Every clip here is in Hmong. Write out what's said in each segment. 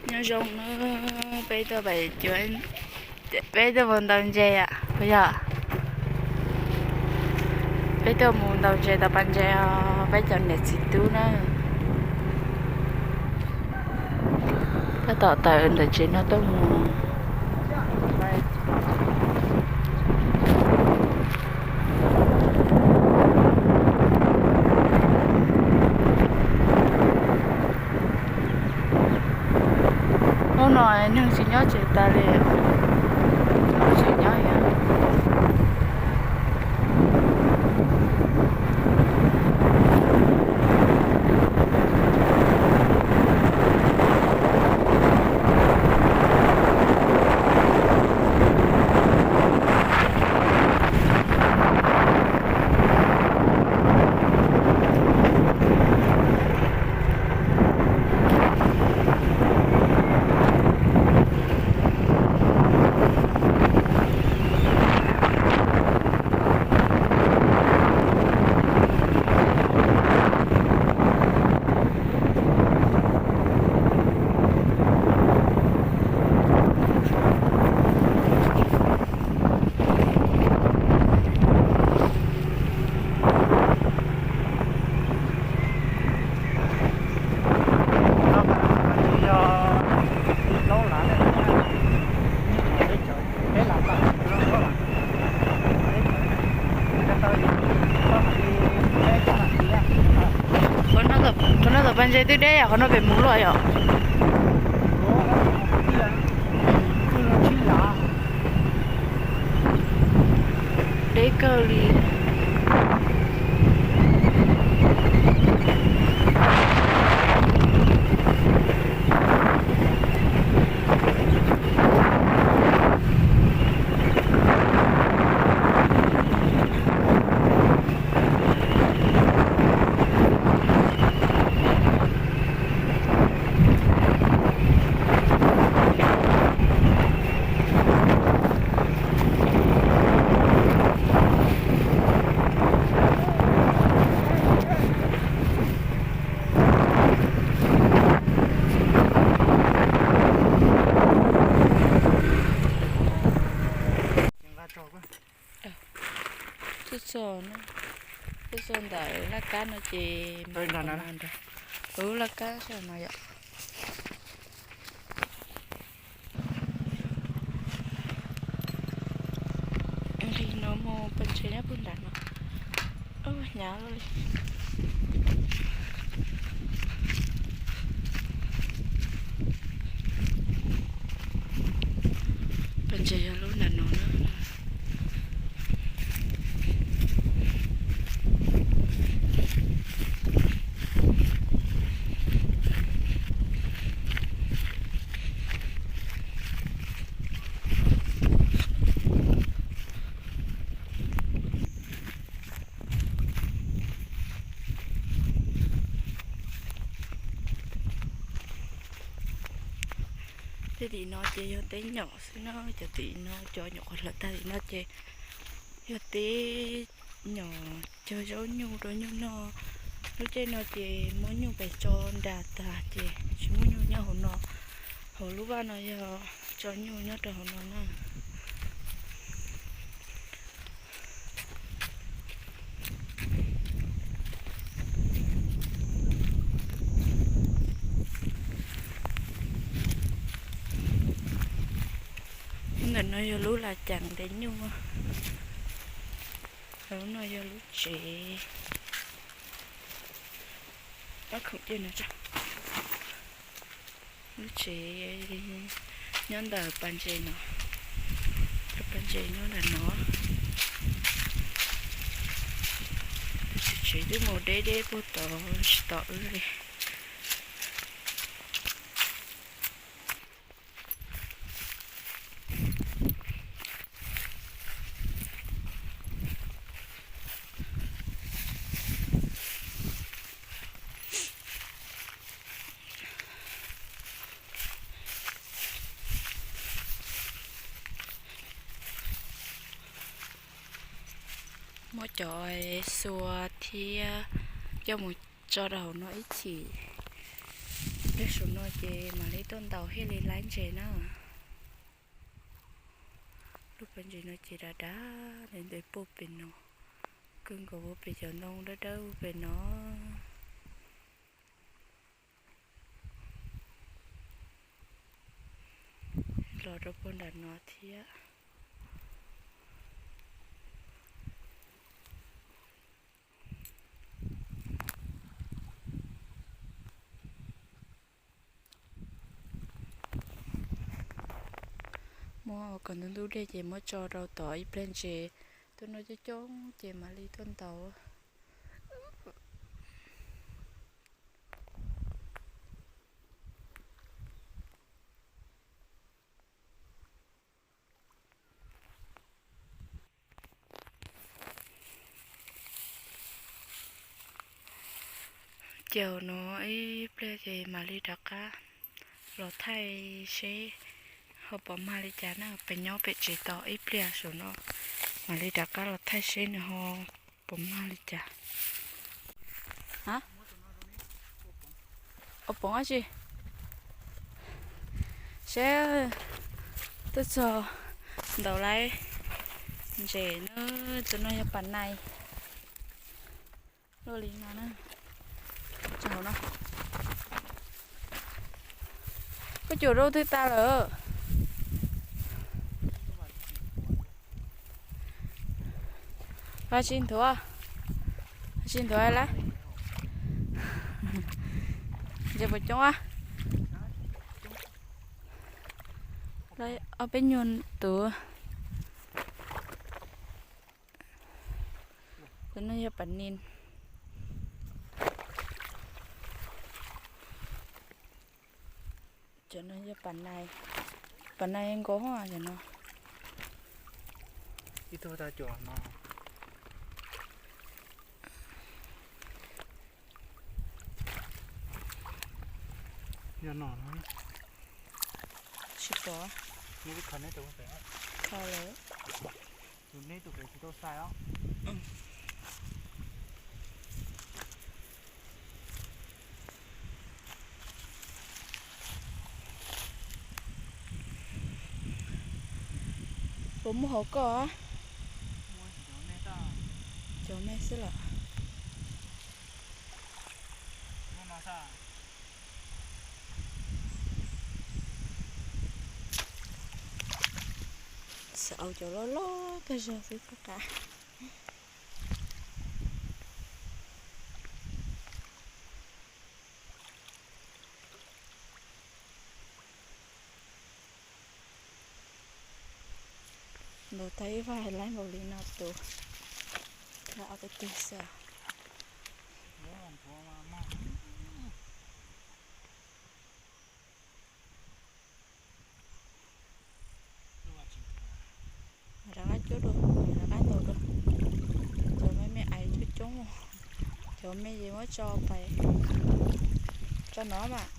Nyob zoo na, peb tuaj pem cuav, peb tuaj mus ntaus ntses os, puas yog? Peb tuaj mus ntaus ntses tom pas ntses os, peb cov niam txiv tub na. Tab tom tawm ntawm tsev no tuaj mus. Hnub no neeg tsis nyob tsev tas li, tsis nyob. Qhov no tom pas ntses twb deb yom, qhov no pem mus luaj yom. Deb kawg li. Tuaj txog, tuaj txog ntawm laj kab no ces, laj kab sab no yom. Li no mus pas ntses nyob puag nram no. Hnyav li. Pas ntses yog lub nram no na. Tej tim no ces yog teb nyom xwb na, cov tim no cov nyuam qhuav hlawv tag tim no ces yog teb nyom cog zaub nyuj rau nyuj noj. Lub caij no ces muab nyuj pem tso nras tag ces tsis muaj nyuj nyob hauv no. Hauv lub vaj no yog tso nyuj nyob rau hauv no na. Ntawm no yog lub las cees ntes nyuj. Lub no yog lub tsev. Lub tsev nyob ntawm pas ntses no. Pas ntses nyob ntawm no. Tus tsev twb mus deb deb puag tod tsis tom wb li. Muab cov xua thiab coj mus tso rau hauv no ib chim. Saum no ces mam li tuaj ntaus thiaj li laib ntses na. Lub pob ntses no ces dav dav ntev ntev puag pem no, kawg nkaus puag pem cov ntoo dawb dawb puag pem no. Los rau puag nram no thiab. Muab kom ntub ntub dej ces muab tso rau tod ib pliag ntses tuaj noj coob coob ces mam li tuaj ntaus. Ces no ib pliag ces mam li rov qab los thaij seb ho puas mag li cas na. Peb nyob pem tsev tos ib pliag saum no mam li rov qab los thaij seb nws ho puas mag li cas. Ua poov dab tsi? Seb, tuaj txog ntaus laib ntses na, tus no yog pas nais. Luaj li no na. Tso hauv no. Koj cuam rau twg tas lawm? Ua tsis nthuav, tsis nthuav lawm. Ntses puas coob a? Ob peb nyuag tus. Tus no yog pas nis. Cov no yog pas nais, pas nais nkaus cov no. Ib tug tau cuam no. Yog no no. Tsis pom. Kho lawm. Tus neb tus pem tsis tau sai os. Puas muaj hauv koj? Cov me xwb los. Xav au cov loj loj kawg zog xwb txhob qab. Ntaus tau ib vaj laib npaum li no tus, ob peb tug xwb. Rov qab cuab dua, rov qab ntaus dua. Cov me me ais coob coob, cov me ces muab tso pais, tso no mas.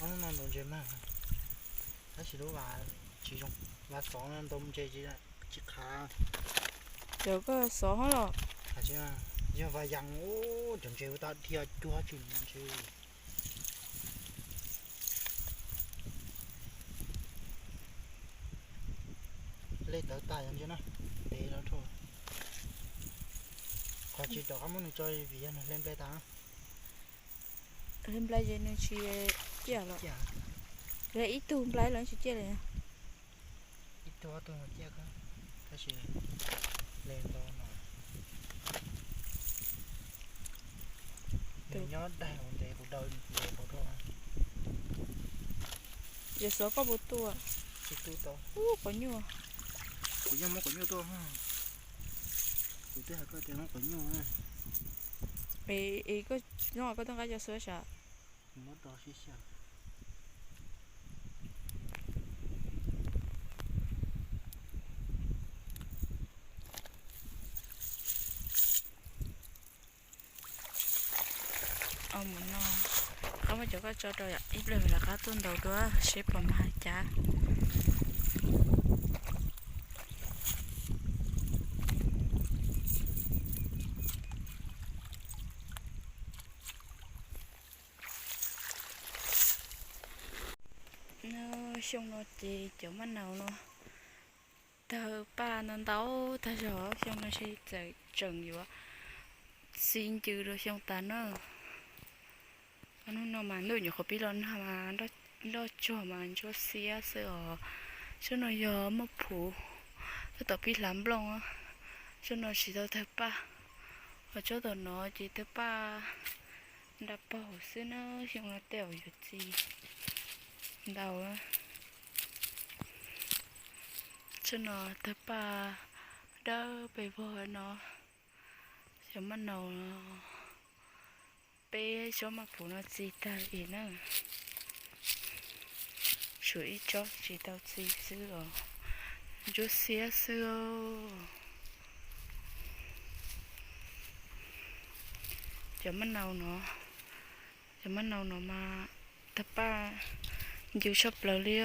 Ob no ntaus ntses mag, tab sis lub vas tsis zoo, vas xov no ntaus ntses tsis qhav. Cov koj xov hov los? Yog vas yas, cov ntses ua tau dhia cuag tsis ntses. Lej tawv tas yog ntsia na, ntev lawm rau. Qhov tsis rov qab muab nws tso vim yog nws hle nplai tas. Hle nplai ces nws tsis ciaj los? Hle ib tug nplai los tsis ciaj li. Ib tug ob tug ciaj kawg, tab sis hle ntau no. Nws nyob daig hauv ntev kuv daws ntev hauv rau. Yog xov koj puas tu? Tsis tu tau. Ub, quav nyuj. Kuv yeej muab quav nyuj tuaj. Kuv twb hais koj tias muab quav nyuj. Es koj, koj tuaj nqa cov xov sav. Kuv muab do sib xyaw. Mus no, qab Muab cov koj tso rau yom, ib pliag lawv qab tuaj ntaus dua seb puas mag cas. Xyoo no ces cov maj naus no tawg paj ntau ntau tag zog, xyoo no ntshe txawm tseem yuav txi ncw rau xyoo tas na. Hnub no mas ntuj nyuam qhuav pib los nag mas nroj tsuag mas ntsuab xiab xwb os. Tsob no yog maj phuv, tab tom pib hlav nplooj. Tsob no tsis tau tawg paj, ho tsob tom no ces tawg paj nra paug xwb na, xyoo no tej zaum yuav txi ntau. Tsob no tawg paj dawb pes vog no, cov maj naus, peb tsob maj phuv no txi tag li na. Tshuav ib tsob tsis tau txi xwb os, ntsuab xiab xwb. Cov maj naus no, cov maj naus no mas tawg paj ncw tshaj plaws li.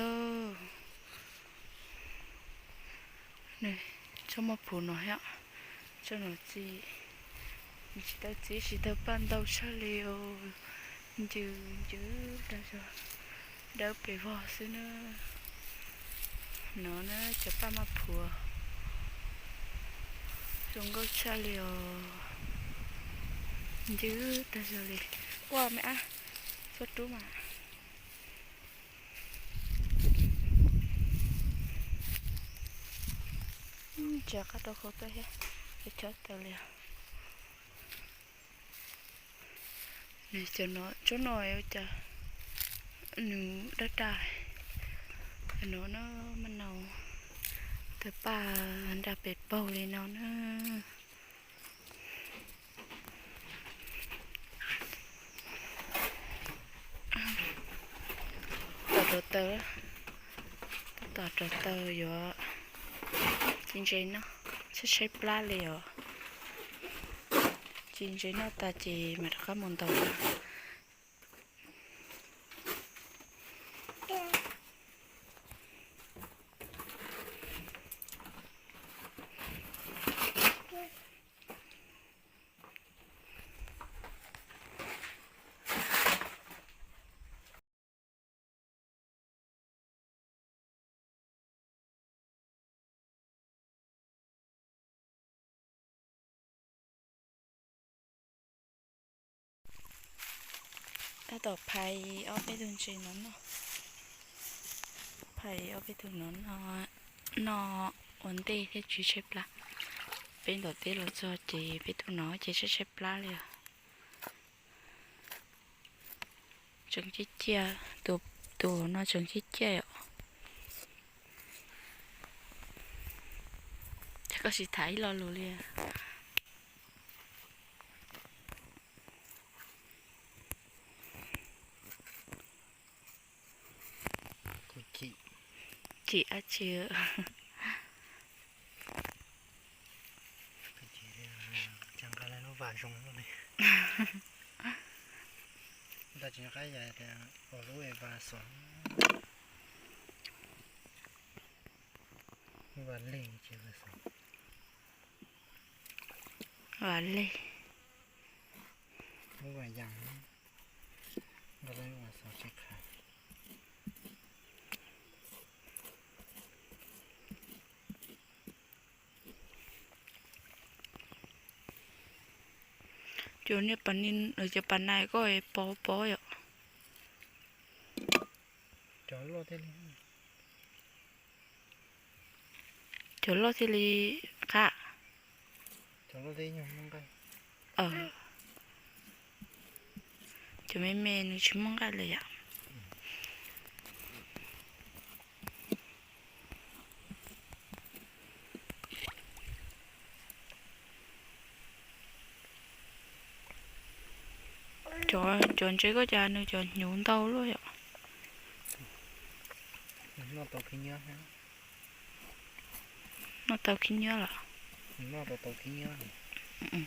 Tsob maj phuv no thiab, tsob no txi, tsis tau txi tsis tau paj ntau tshaj li os, ncw ncw tag zog, dawb pes vog xwb na. No na cov paj maj phuv zoo nkauj tshaj li os, ncw tag zog li. Ua me ab, xub rub mas. Tsis qab rau hauv tuaj thiab, chob tawm li. Tsob no ua cas nws daj daj no na, maj naus tawg paj nra pes paug li no na. Tom rau taw, tab tom rau taw yuav ci ntses noj, tshaib tshaib plab li os. Ci ntses noj tas ces mam rov qab mus ntaus. Tab tom phais ob peb tug ntses no noj, phais ob peb tug no noj ua ntej thiab tsis tshaib plab. Peb ntaus teb los txog ces peb tug no ces tshaib tshaib plab li os. Tseem ciaj ciaj, tus no tseem ciaj ciaj yom. Ces koj sim tham ib lo lus li. Chim dab tsi? Nqa lub vas zoo li, nqa tsis nqa ya tias ua lub vas xov, lub vas leg, vas leg, lub vas yas, nqa lub vas xov tsis qha. Cov niag pas ni, cov pas nais koj pov pov yom. Cov loj thiaj li, cov loj thiaj li qab. Cov me me nws tsis muaj nqaij li yom. Cov ntses koj cas nws cov hnyuv ntau luaj yom. Noj tau khib nyiab los? Noj tau tau khib nyiab. Mm.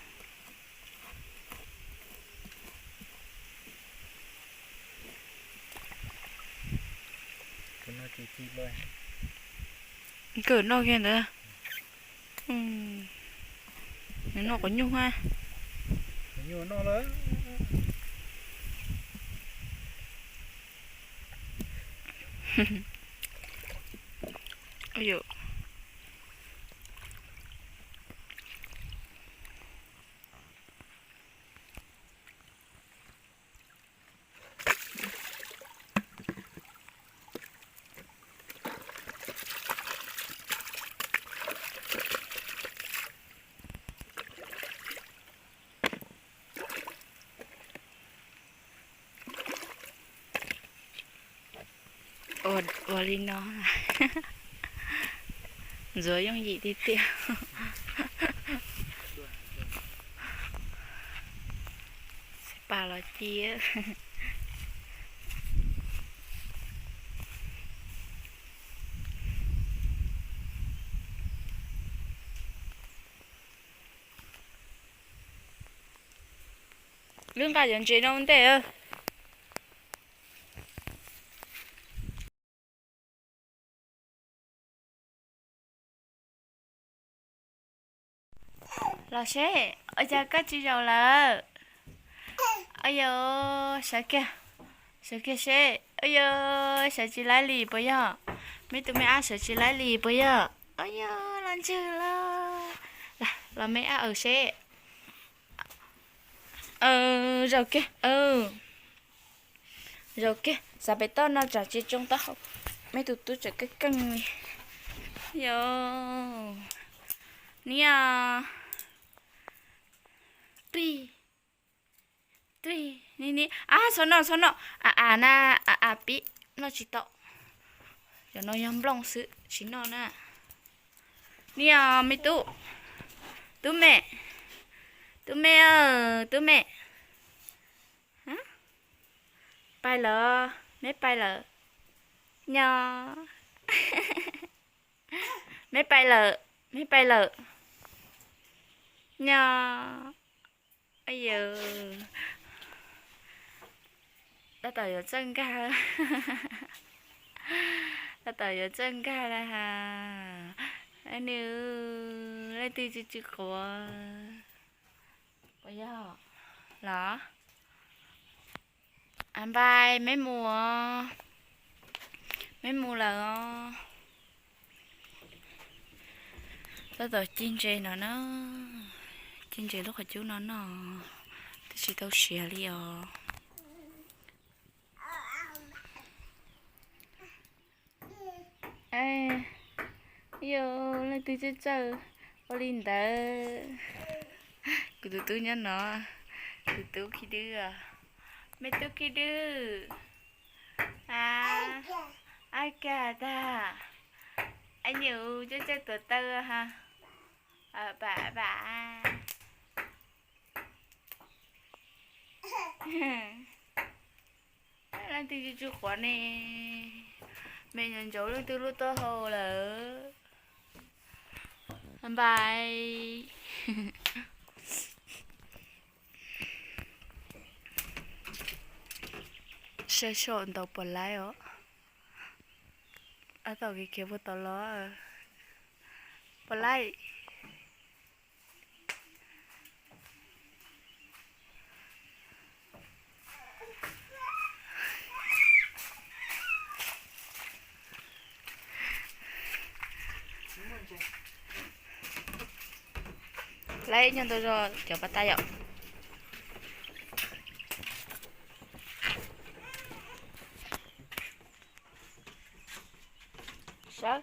Kawm noj kiag ntawd. Nws noj quav nyuj ha. Ua li no, ntxuav yooj yim tiag tiag. Xav pas los ci. Wb nqa cov ntses no ua ntej. Los seb, ua cas koj tsis zaum lawm? Ua yog, sawv kiag, sawv kiag seb. Ua yog, sawv tsis laib li puas yog? Me tus me ab sawv tsis laib li puas yog? Ua yog, los ntswg los. Los me ab aws seb. Zaum kiag, zaum kiag, xav pem toj no tsam tsis tsoo taub hau. Me tus tub tseem keej keej li. Yog, niam, tij, tij, ni ni, a, txhob noj, txhob noj, a a na, a a pib, noj tsis tau. Cov no yog nplooj xwb, tsis noj na. Niam, me tub, tub me, tub me, tub me. Pais lawm, me pais lawm. Nyo. Me pais lawm, me pais lawm. Nyo. Yawg, tab tom yuav txawj nkag, tab tom yuav txawj nkag lawm has. Nws, leej twg tsw tsw quav? Puas yog los? Npais, meb mus, meb mus lawm os. Tab tom ci ntses no na, ci ntses lub qhov cub no noj, twb tsis tau siav li os. Yog leej twg txawj txawj ua li ntawd. Kuv tus tub nyob no, tus tub khib dwb, me tub khib dwb. A, ab kag tag. Ab nyuj, coj coj tuav taw ha. Pam pam. Leej twg tsw tsw quav ne, me nyuam ntsaub leej twg lub taub hau lawm. Npais. Saib seb ntaus puas laib os. Ab, tau kev khiav puag tod los puas laib. Laib nyob ntau zog cov pas tas yom. Sawv,